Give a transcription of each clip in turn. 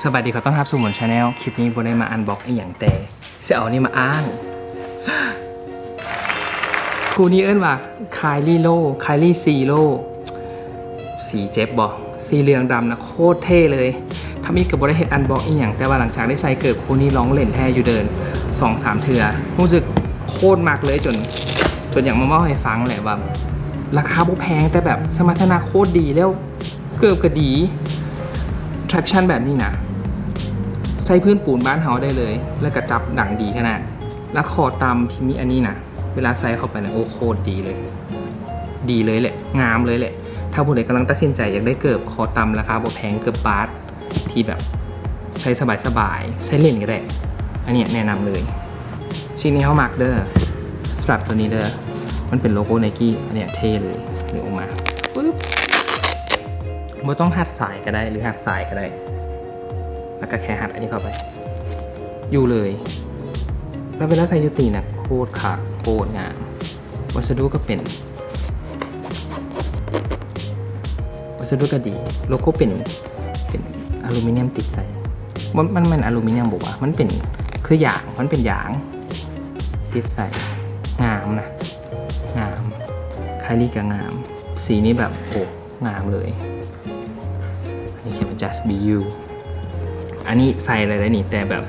ສະບາຍດີ ຂໍຕ້ອນຮັບສູ່ໝູນ Channel ຄລິບນີ້ບໍ່ໄດ້ມາອັນບັອກອີ່ຫຍັງ ແຕ່ຊິເອົານີ້ມາອ້າງ. ຄູ່ນີ້ເອີ້ນວ່າ Kylie Low Kylie C Low ສີເຈັບບໍ່? ສີເຫຼືອງດຳນະ ໂຄດເທ່ເລີຍ. ທຳອິດກໍບໍ່ໄດ້ເຮັດອັນບັອກອີ່ຫຍັງ ແຕ່ວ່າຫຼັງຈາກໄດ້ໃສ່ເກີບຄູ່ນີ້ ລອງເຫຼັ້ນແທ້ຢູ່ເດີ່ນ ສອງສາມເທື່ອ ຮູ້ສຶກໂຄດມັກເລີຍ ຈົນ ຈົນຢາກມາເວົ້າໃຫ້ຟັງແຫຼະວ່າ ລາຄາບໍ່ແພງ ແຕ່ແບບສະມັດຖະນະໂຄດດີ ແລ້ວເກີບກໍດີ. Traction ແບບນີ້ນະ ໃສ່ພື້ນປູນບ້ານເຮົາໄດ້ເລີຍ ແລ້ວກໍຈັບດັງດີຂະໜາດ. ແລ້ວຄໍຕ່ຳທີ່ມີອັນນີ້ນະ ເວລາໃສ່ເຂົ້າໄປນະ ໂອ້ ໂຄດດີເລີຍ ດີເລີຍແຫຼະ ງາມເລີຍແຫຼະ. ຖ້າຜູ້ໃດກຳລັງຕັດສິນໃຈຢາກໄດ້ເກີບຄໍຕ່ຳລາຄາບໍ່ແພງ ເກີບບາດທີ່ແບບໃສ່ສະບາຍໆ ໃສ່ເຫຼັ້ນກໍໄດ້ ອັນນີ້ແນະນຳເລີຍ. ສິ່ງທີ່ເຮົາມັກເດີ strap ຕົວນີ້ເດີ ມັນເປັນໂລໂກ້ Nike ອັນນີ້ເທ່ເລີຍ ດຶງອອກມາປຶບ ບໍ່ຕ້ອງຮັດສາຍກໍໄດ້ ຫຼືຮັດສາຍກໍໄດ້ ແລ້ວກໍແຄ່ຮັດອັນນີ້ເຂົ້າໄປ ຢູ່ເລີຍ. ແລ້ວເວລາໃສ່ຢູ່ຕີນນະ ໂຄດຄັກ ໂຄດງາມ. ວັດສະດຸກໍເປັນ ວັດສະດຸກໍດີ ໂລໂກ້ເປັນ ເປັນອາລູມີນຽມຕິດໃສ່ ມັນ ມັນແມ່ນອາລູມີນຽມບໍ່ວະ? ມັນເປັນຄືຢາງ ມັນເປັນຢາງຕິດໃສ່ ງາມນະ ງາມ. Kylie ກໍງາມ ສີນີ້ແບບ ໂອ້ ງາມເລີຍ. ອັນນີ້ຂຽນວ່າ Just Be You ອັນນີ້ໃສ່ແລ້ວໄດ໋ນີ້ ແຕ່ແບບ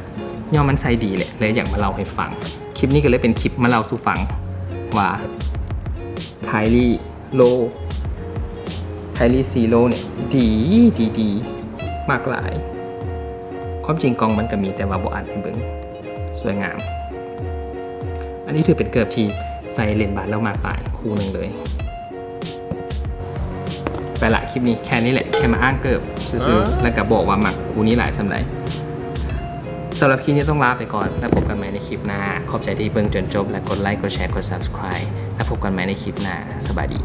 ຍ້ອນມັນໃສ່ດີແຫຼະ ເລີຍຢາກມາເລົ່າໃຫ້ຟັງ. ຄລິບນີ້ກໍເລີຍເປັນຄລິບມາເລົ່າສູ່ຟັງວ່າ Kylie Low Kylie C Low ນີ້ ດີ ດີ ດີ ມັກຫຼາຍ. ຄວາມຈິງກ່ອງມັນກໍມີ ແຕ່ວ່າບໍ່ອັດໃຫ້ເບິ່ງ. ສວຍງາມ. ອັນນີ້ຖືເປັນເກີບທີ່ໃສ່ເຫຼັ້ນບາດແລ້ວມັກຫຼາຍຄູ່ໜຶ່ງເລີຍ. ໄປລະ ຄລິບນີ້ແຄ່ນີ້ແຫຼະ ແຄ່ມາອ້າງເກີບຊື່ໆ ແລ້ວກໍບອກວ່າມັກຄູ່ນີ້ຫຼາຍສ່ຳໃດ. ສຳລັບຄລິບນີ້ຕ້ອງລາໄປກ່ອນ ແລ້ວພົບກັນໃໝ່ໃນຄລິບໜ້າ. ຂອບໃຈທີ່ເບິ່ງຈົນຈົບ ແລະ ກົດໄລ ກົດແຊ ກົດ Subscribe ແລ້ວພົບກັນໃໝ່ໃນຄລິບໜ້າ. ສະບາຍດີ.